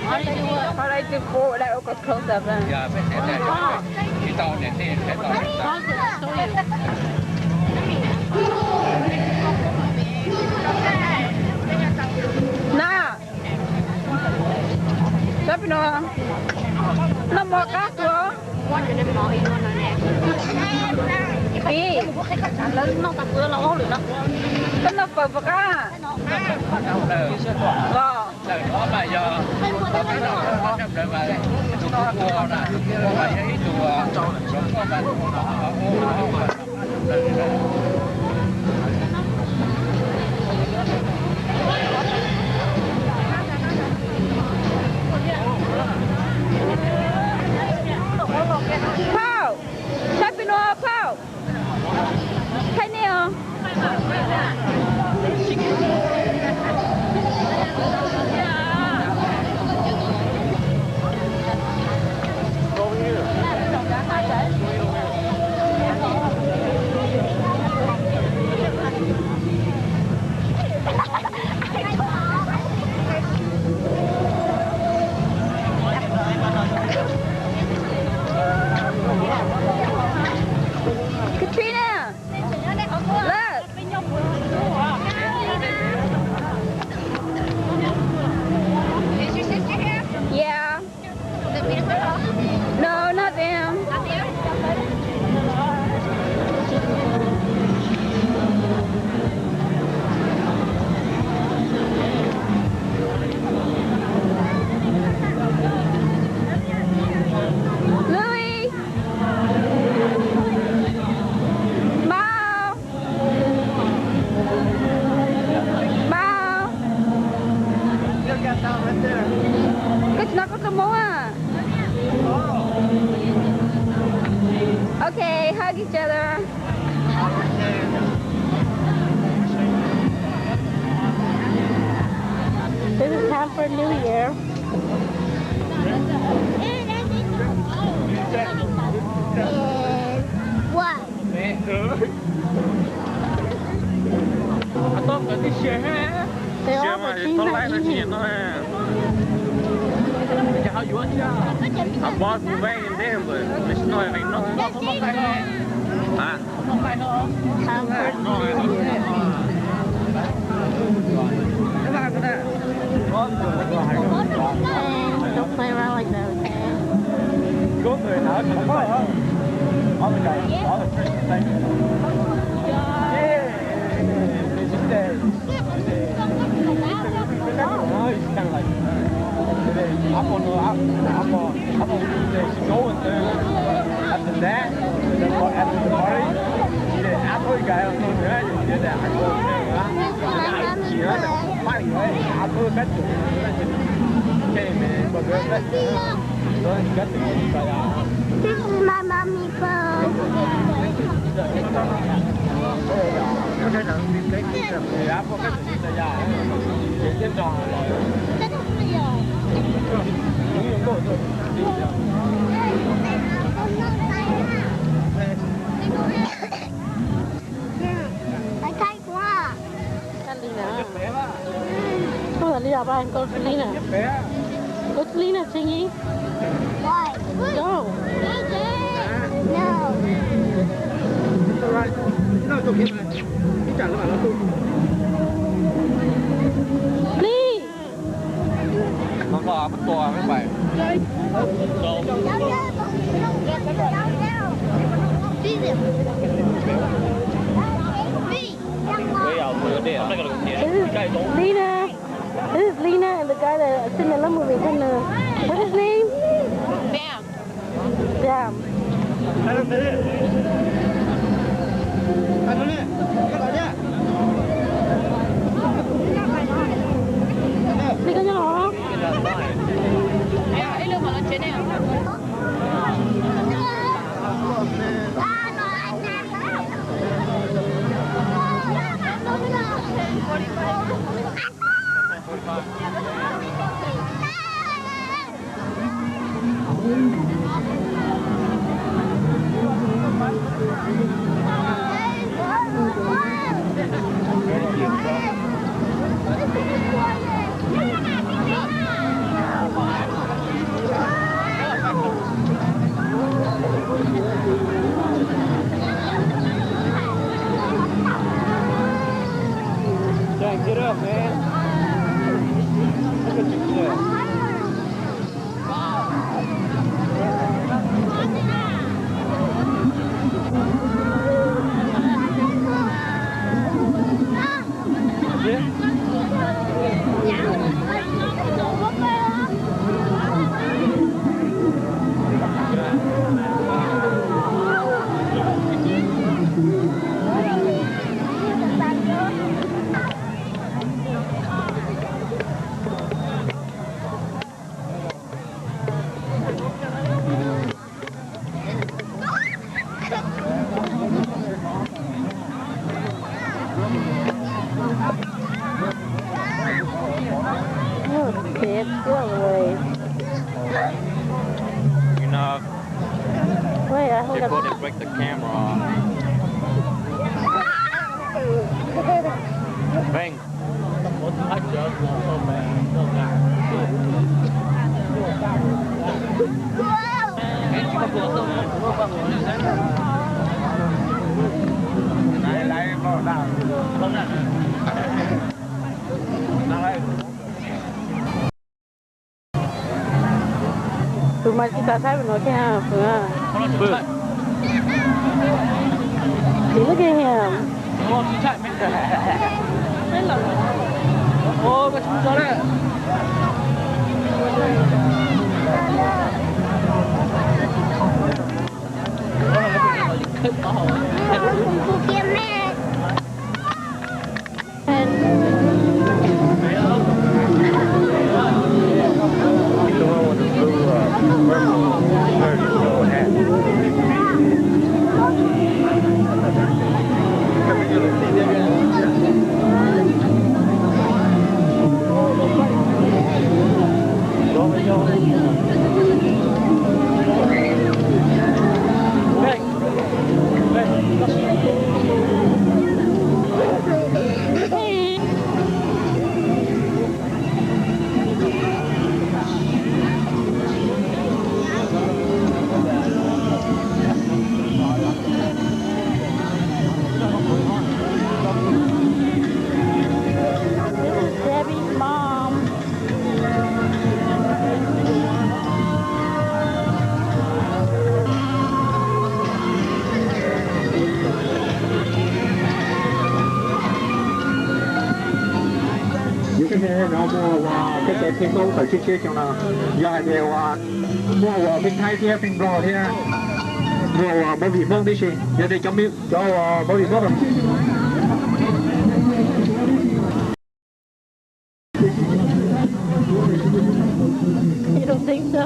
How do you do it? How do I do four without a close up then? Pause it, show you. Na, sab pem no, noj mov qab tuag. Pib, koj noj fawm puas qab? Os. Phauj, sab pem no phauj. Thaij nej os. Katrina, look. Yeah. No, not them. Louis. Mom. Mom. Koj tsis noj koj tus mov a? Okay, hug each other. This is time for New Year. What? Tab tom kawm tib siav thiab. Siav mas yus tau laij no tsis nyiam noj. Ces ho yuav thiab. Bob kuv veej ntej ntawd, nws tsis noj veej noj. Don't play around like that, okay? This is my mommy phone. Go to Lena. Go to Lena, Chingy. Why? Go. No. Please. This is Lena. This is Lena and the guy that sitting in the movie. What's his name? Bam. Bam. Li ko nyob los. They put and break the camera. Bang. Tus mas tsis xav saib no kiag. Tsis lub kiag hiam. This is Debbie's mom. Yus koj no muaj ua koj cov phim Hmoob tawm tshiab tshiab xyoo no, yog hais tias ua muaj ua phim Thaib thiab phim Nplog thiab muaj ua movie Hmoob tib si, yog tias cov ua movie Hmoob. You don't think so?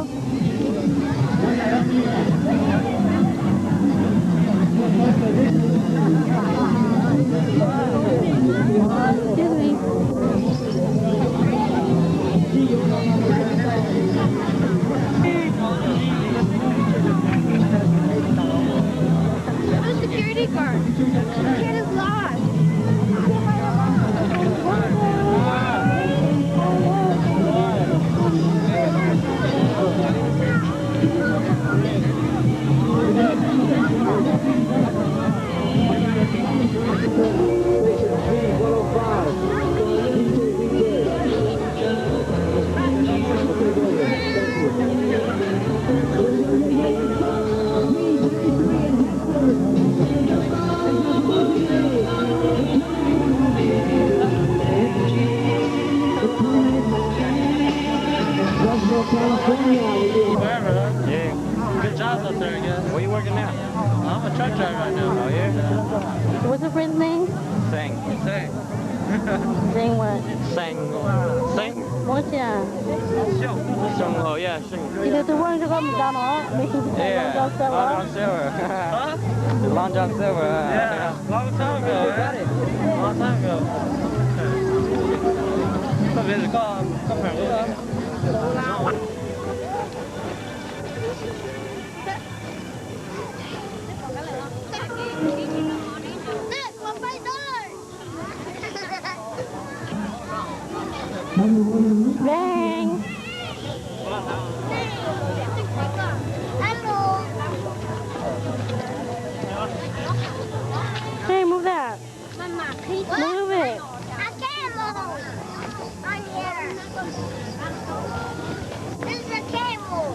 Excuse me. The security guard. The kid is lost. Yeah. Good jobs up there, I guess. Where you working now? I'm a truck driver right now. Oh, yeah? What's your friend's name? Sang. Sang. Sang what? Sang. Sang? Muab tsi? Sang, oh, yeah, Sang. Tsis yog tus ua rau koj mus tau no, me tus ua rau Silver. Long John Silver. Long John Silver. Yeah. Long time ago. Long time ago. Koj visit koj, koj friend. Bang. Hey, move that. Move it. This is a camel.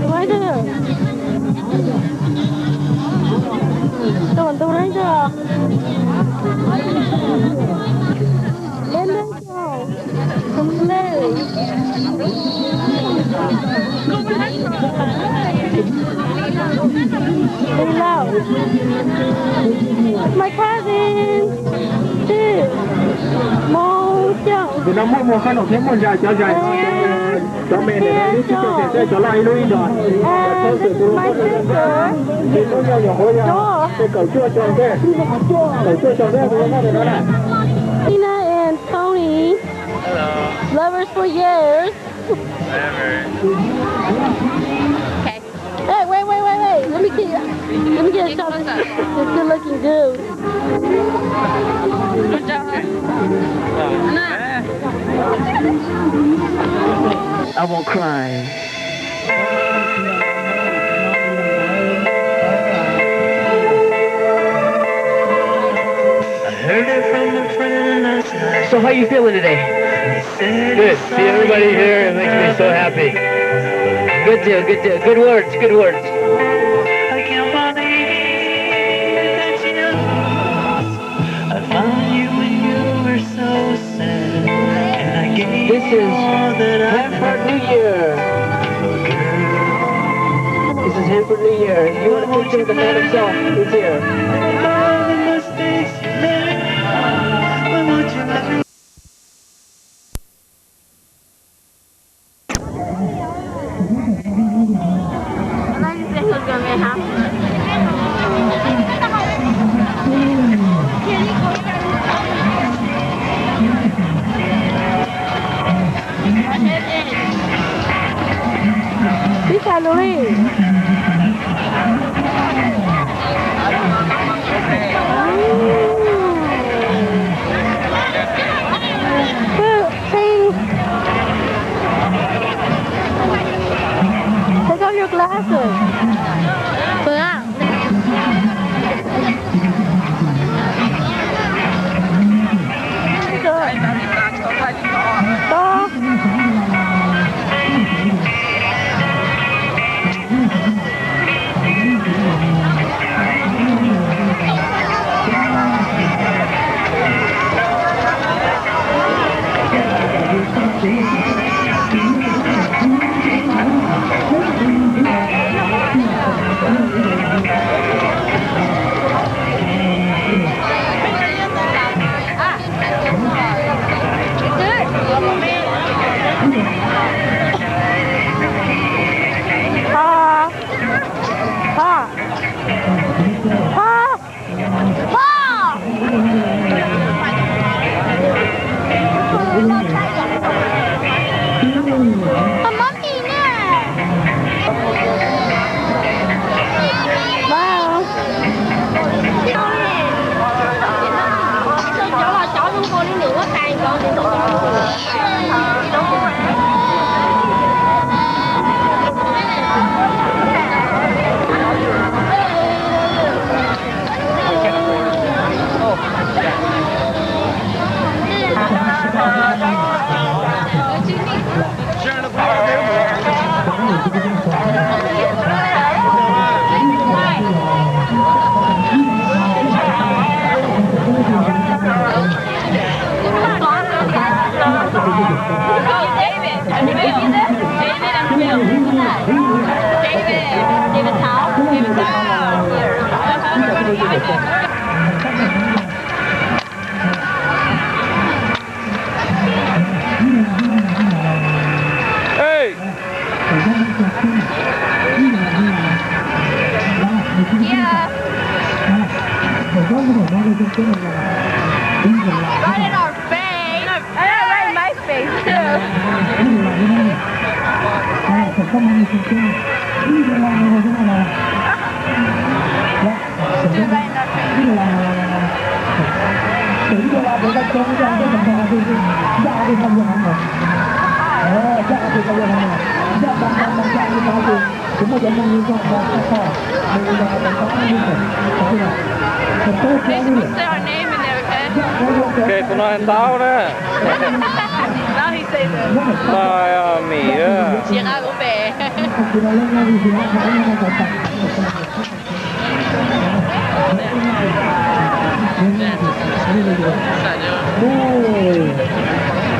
Ua ntej, tus ntug no ib tug. Len ntej tso. Len ntej. Hello. My cousin. Two. Mus coj. Tus no muaj muag qab no thiab muaj zais cov zais no. Cov me ntawm no lub tsib caug xyoo thiab cov loj ib lub ib nrog. Tus hlub nyob nyuam qhuav yog kaum cuaj xyoo thiab, kaum cuaj xyoo thiab tus hlub nyob ntawm no na. Tina and Tony, lovers for years. Hey, wait, wait, wait, wait. Let me get, let me get a shot. It's good looking, dude. Good job, huh? I won't cry. So how you feeling today? Good. See everybody here, it makes me so happy. Good deal, good deal. Good words, good words. This is Hanford New Year. This is Hanford New Year. You want a picture of the man himself? He's here. Tib tsa lus li. Take off your glasses. Hey! Yeah. Right in our face. No, right in my face too. Do right in our face. They supposed to say our name and everything. Ok, tus no ntau na. Now he says it. No, mis. Tsis qab kuv pem.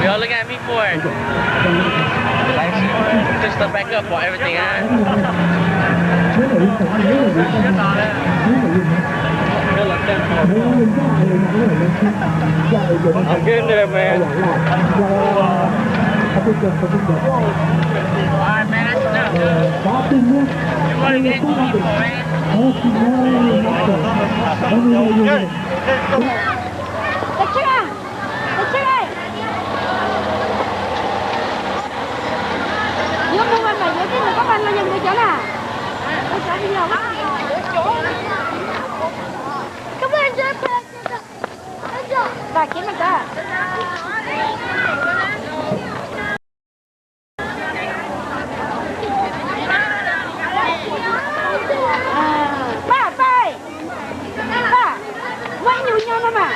Y'all look at me for it. Just the backup for everything, huh? I'm getting there, man. All right, man, that's enough. You want to get people, man? Paj, paj, paj, muaj ib nyuag nyo no mas.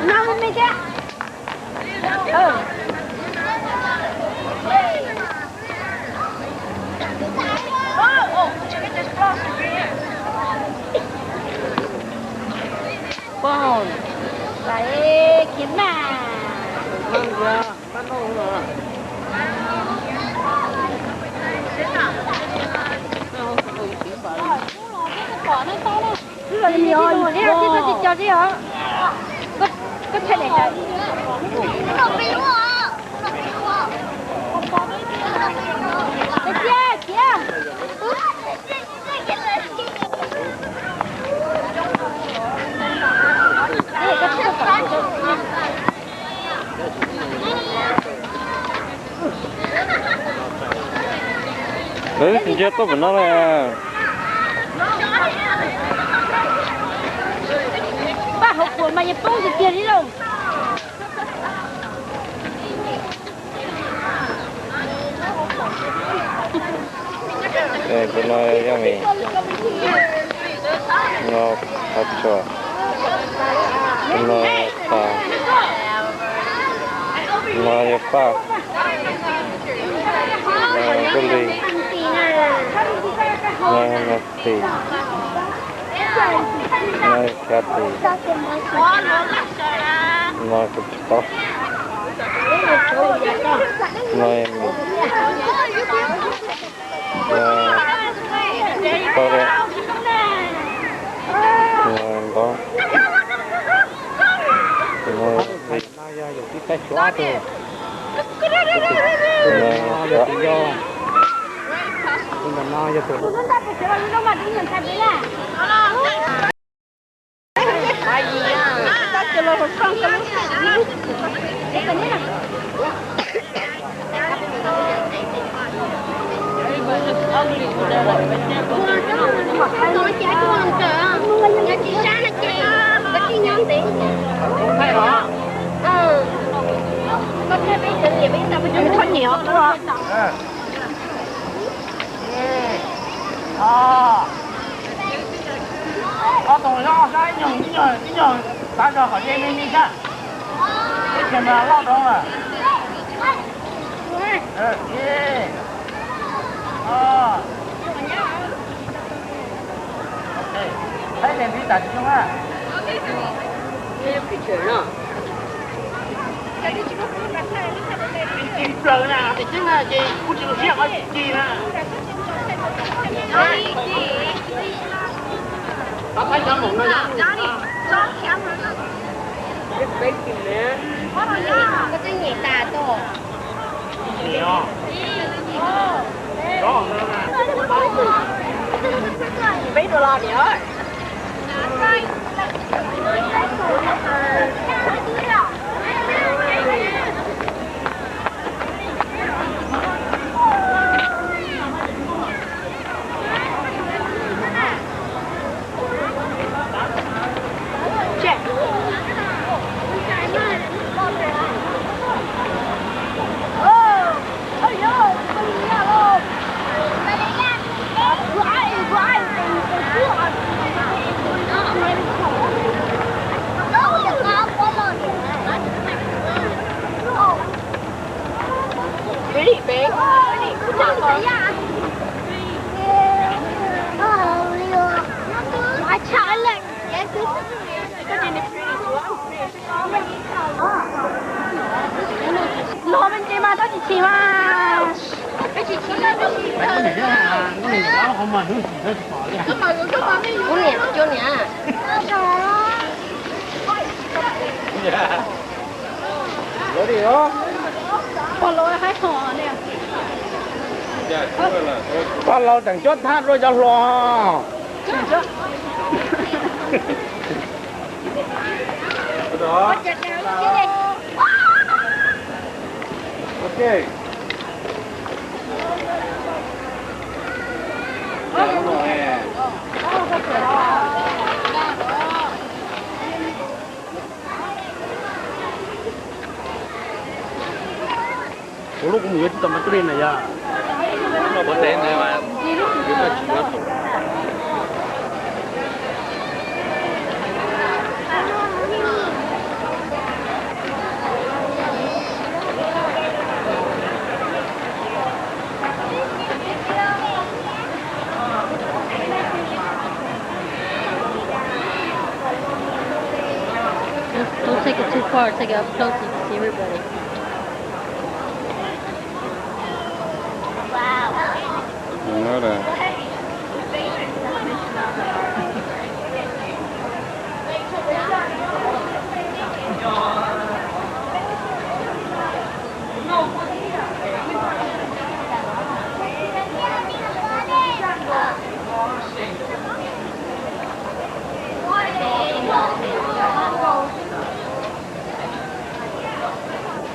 Nyo me me thiab. Pom, khiav mas. Twb los li me tib tug thiab, tib tug tsis cog thiab os. Koj thaij daim ntawd. Khiav, khiav. Lawv tsis ntsia tuaj pem no li. Paj hauv kuam mas yuav poob tiag tiag li lauj. Tus no yog mis. No qhov tsuas. Tus no tas. No yog paj. No yog nkuj li. No yog nas tis. No yog xyav tis. No kuv tsis paub. No yog mis. Tau li. No yog ntaub. No yog tis. No yog tis. No yog tis yau. Tus ntawm no yog tus Ob tug loj saib ib nyuag ib nyuag ib nyuag tav zog qhov ze me me thiab. Tib pliag mas loj rau lawm. Saib tes ntiv tas tsis zoo na. Ci plaws na, tes tseeb na ces kuj tsis lub siab qhov ci na. Thaij cov maum no. Koj twb nyiam tas tos. Peb đô la niam. Los me ntsis mas tau tsis chim mas. Kuv niam, kuv niam. Pog laus haib ho ne. Pog laus tseem cuab thab dua cov hluas. Kuv lub kuv mus yuav tsis tau mas tub li na yog. Don't, don't take it too far. Take it up close so you can see everybody.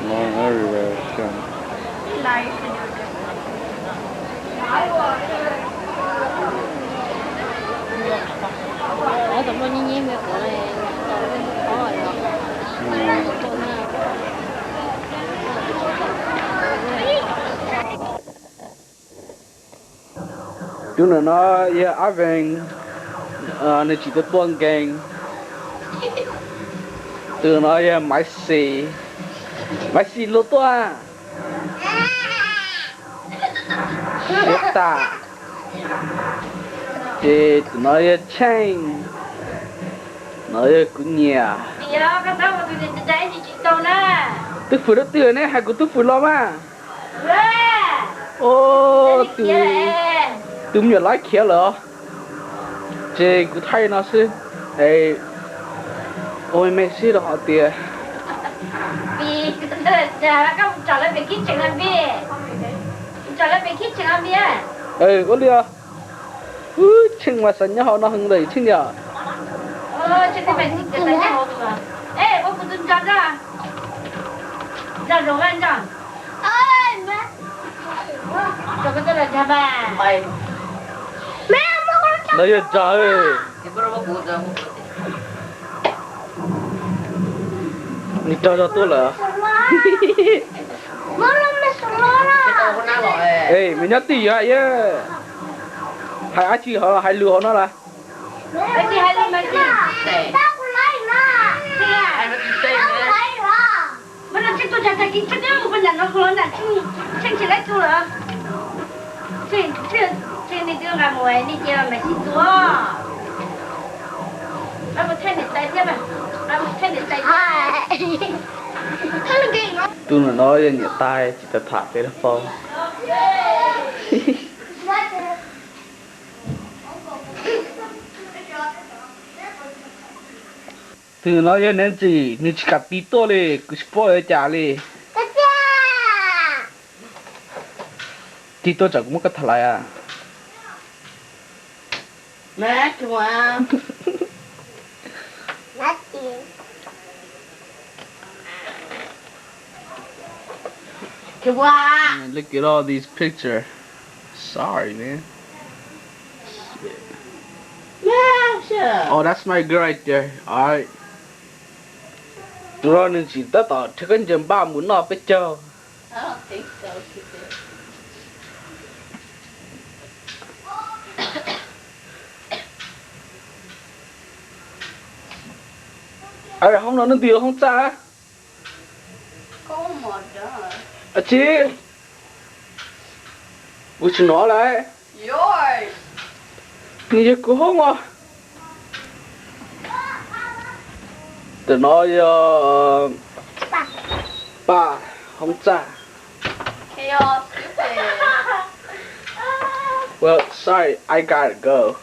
Long everywhere. Tus ntawm no yog Ab Vees, nws tsis tau tuaj nkees. Tus no yog Maiv Xis, Maiv Xis los tuaj. Siab tas. Ces tus no yog Tsheej, no yog kuv niam. Twb fwm rau twg ne, hais kuv twb fwm los mas. Tus, tus me nyuam laib khiav lawm os. Ces kuv thaij no xwb, ua me me xwb rau qhov tias ua li os. Wb Tsheej mas xav nyob hauv no heev ntawm Tsheej niam. Lawv yog tsov. Nws raug zog tuaj lawm. Es me nyob twj ywm yog hais dab tsi hauv, hais lus hauv no lawm. Tus no yog niam tais tsis tau tham peb lub paub. Tus no yog niam ntxim, nws tsis kam tig tuaj li, kuv tsis paub ua cas li. Tig tuaj tsam kuv muab koj tham lais. Mad, come on. Nothing. Come on. Man, look at all these pictures. Sorry, man. Shit. Yeah, shut up. Oh, that's my girl right there. All right. Tus no nws tseem tab tom rhia khaub ncaws npaj mus noj peb caug. I don't think so, she said. Hoob no nws twg hoob txaj? Dab tsi? Kuv tsis hnov lawm. Nws yog kuv hoob os. Ntawm no yog Paj hoob txaj. Well, sorry, I gotta go.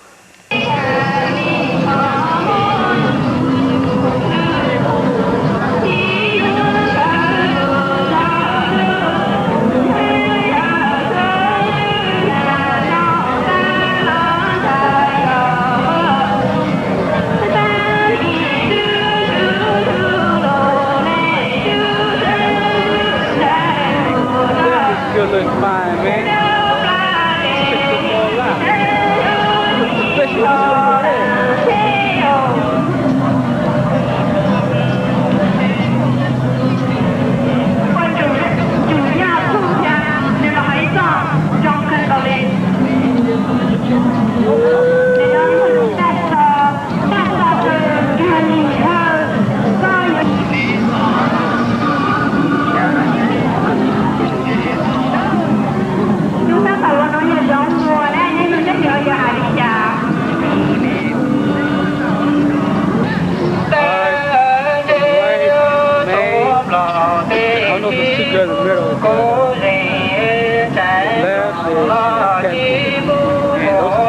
This is good looking fine, man. Check the whole lot. Especially this one over here. Tus tab tom los no yog Zoov Muas na, nej mus saib nws yog hais li cas. Right, man. I don't know if it's too good in the middle, but left is Captain. Man, those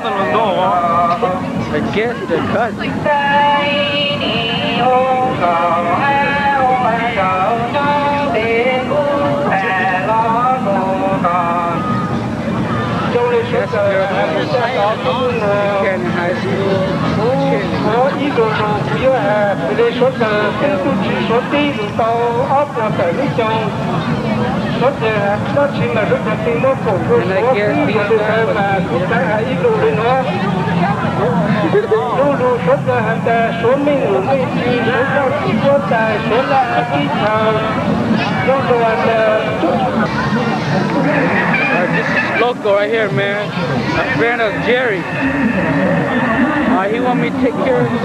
are good. I guess they're cut. That's good. Mechanic High School. Ib zaug no kuv yuav hais li suav dawg, peb kuj tsis suav tib lus tau ob puas tawm lub xyoo. Suav dawg dab tsi mas suav dawg pheej muab foom rau suav, yog li ntawd mas kuv xav hais ib lus li no. Lub lus suav dawg hais tias suav meej lus meej txi, suav txawj txi suav tais, suav laj tib chaw. Lub lus hais tias, uh, this is local right here, man. A friend of Jerry. Uh, he want me to take care of him.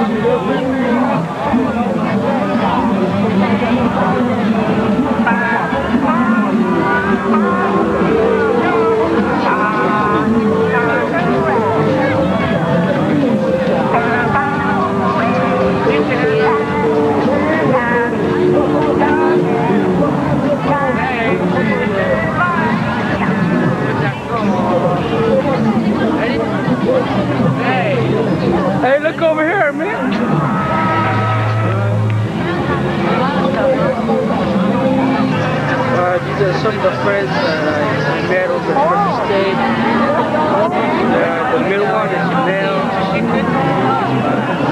Hey, look over here, man. Uh, these are some of the friends that I met over the Christmas Day. Uh, the middle one is male.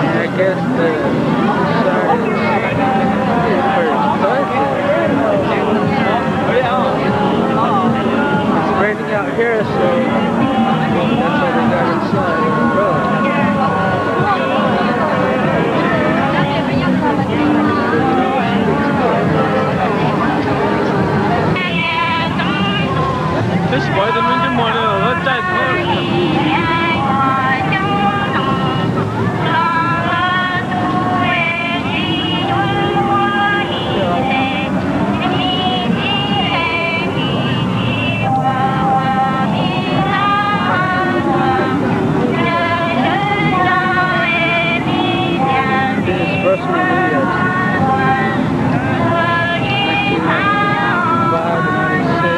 And I guess the side is for his cousin. It's raining out here, so that's why they got inside. Bro. Twb tsis pom tus me ntsis muag li lawm, lawv caij tau. This is freshman year. Nineteen ninety-five to ninety-six.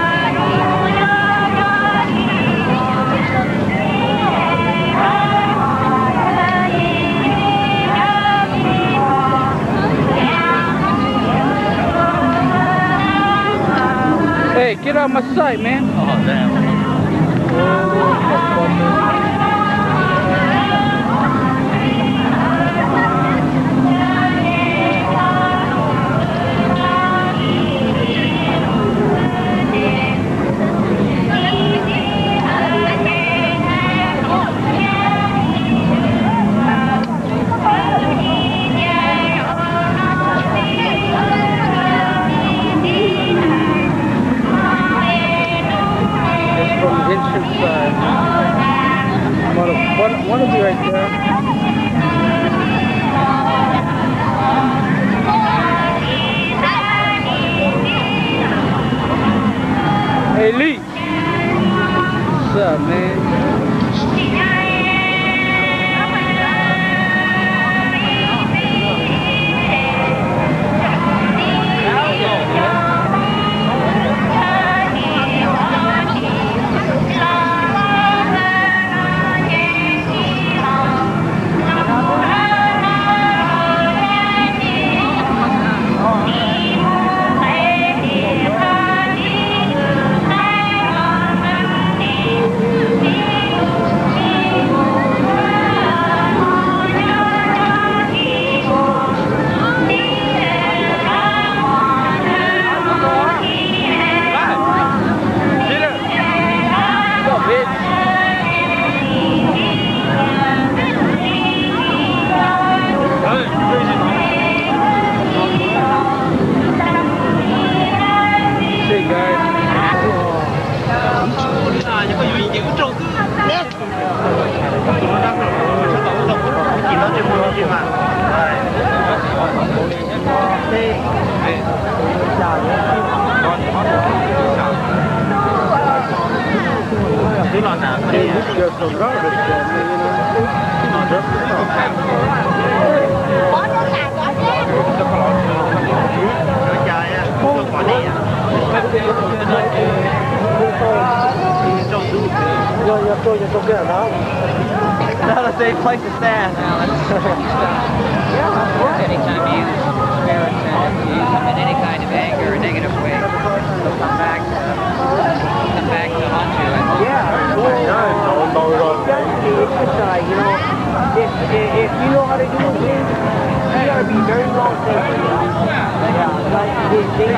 Hey, get out my sight, man. Oh, damn. Oh, fuck, fuck, fuck. One, one will be right there. Hey, Lee. What's up, man? Hey, guys. Hey, we just got some garbage from me, you know. Not a safe place to stand, Alex. Anytime you use spirits and you use them in any kind of anger or negative way, they'll come back to, come back to haunt you. And yeah, well, it's just like, you know, if, if, if you know how to do it, you gotta be very well careful. Yeah, like, they, they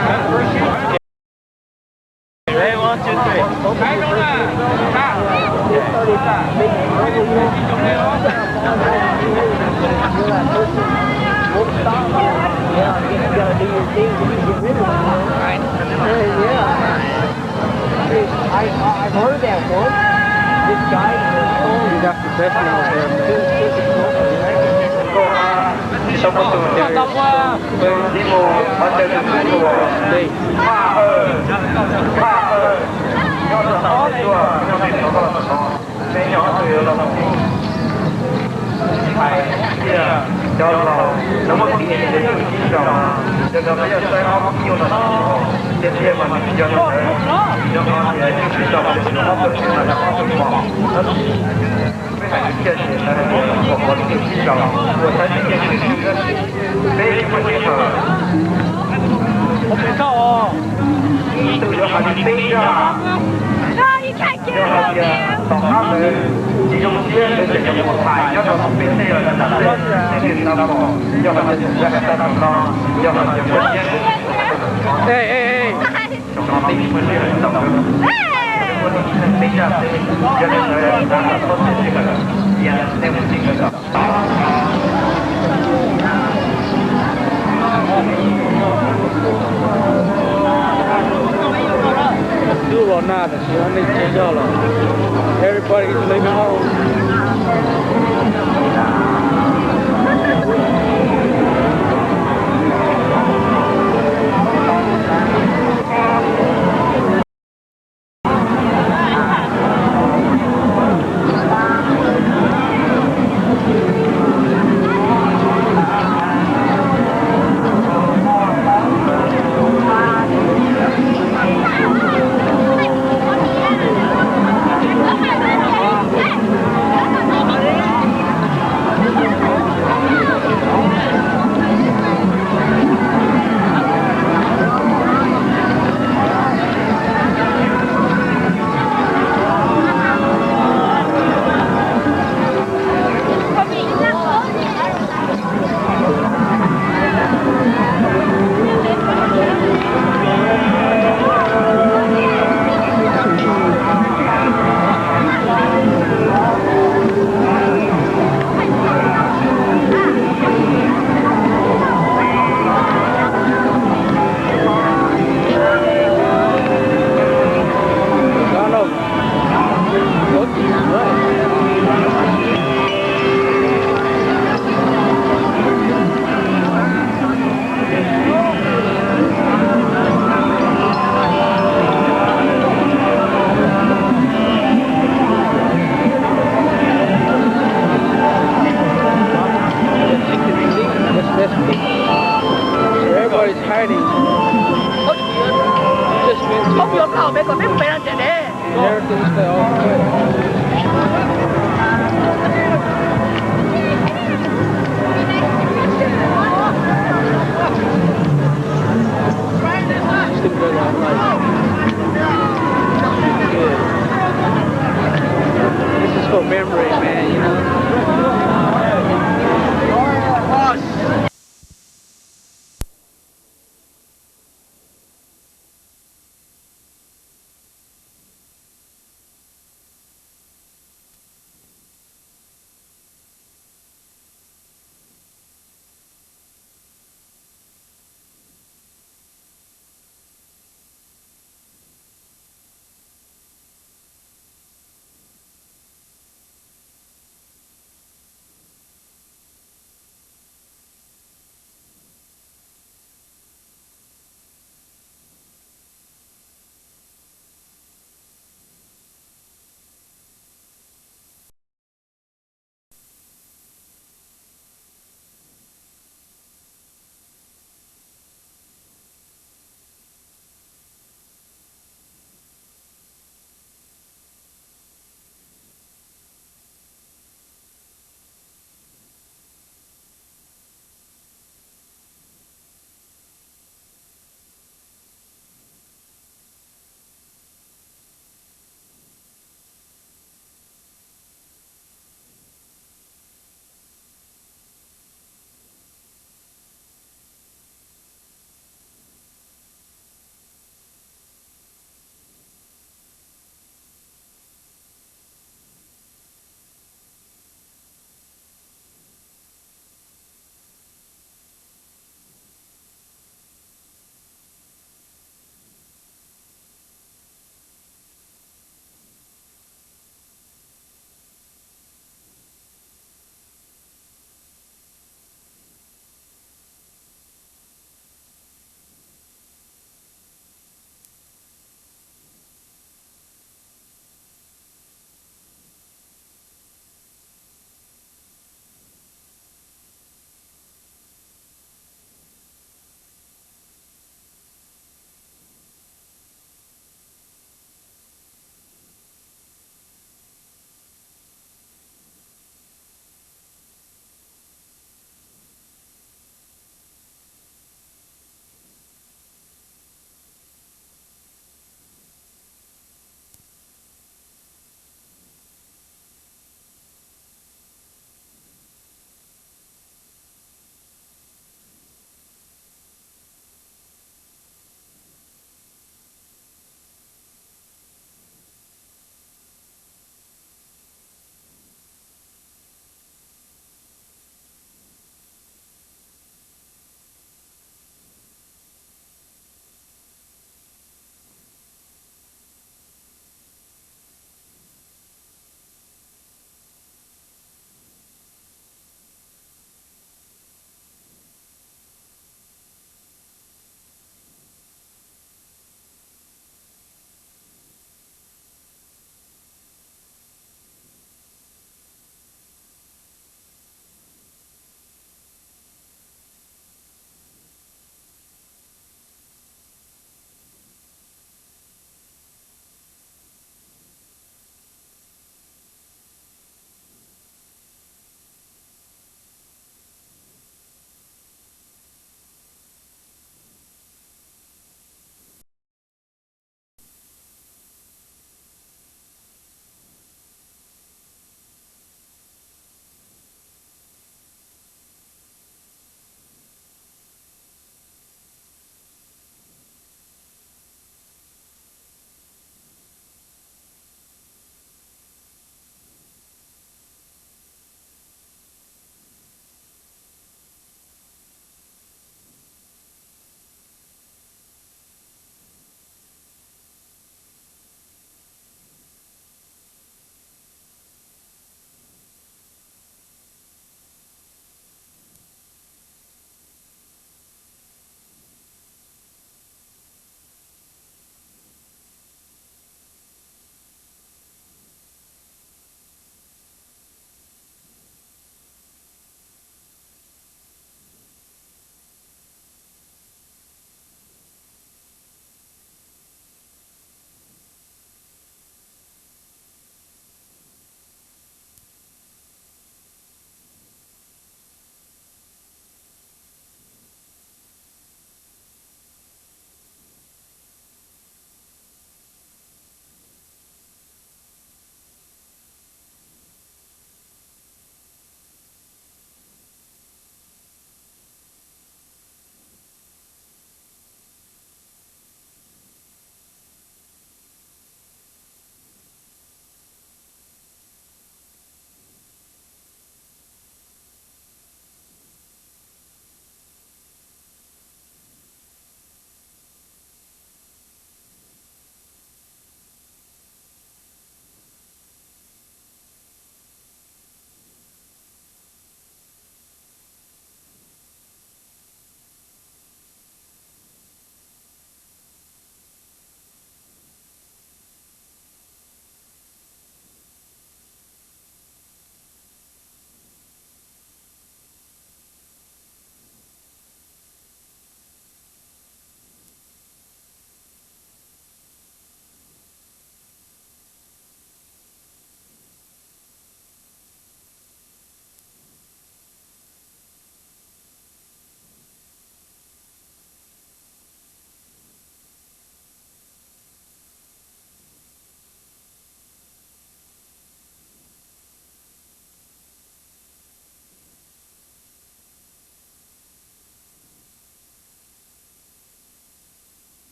Ready, one, two, three. They started making trouble, you know. You're that person. Won't stop. Yeah, you just gotta do your thing to get rid of it, you know? Right. Yeah. I, I, I've heard that once. This guy, you got professionals there, man. This is so cool, right? Ib mus ob caug tus ib mus, paj awj, paj awj, nyob rau hauv tuaj, nyob rau hauv no, peb nyob qhov twg yuav los mus hais tias cov laus lawv muaj kev hlub sib tso, yog cov peb yog saib ob peb nyuag los sis tiag tiag mas nws tsis yog li ntawd, yog hais tias sib tso ces ob tug tsis mas yog ob tug mos. Peb hais tias thiaj tias lawv hais tias kom pov tseg sib tso, ua saib tias peb muaj sij hawm, tus yuav hais li peb zaj, yog hais tias tom qab ntawd tsis zoo siab ntawd ces yuav mus hais nyob rau peb tej los yog nram tej, tej twg tau pom, yog hais tias tus yuav hais tau tus no, yog hais tias muaj siab, peb muaj sij hawm tau, peb zaj, yog li ntawd,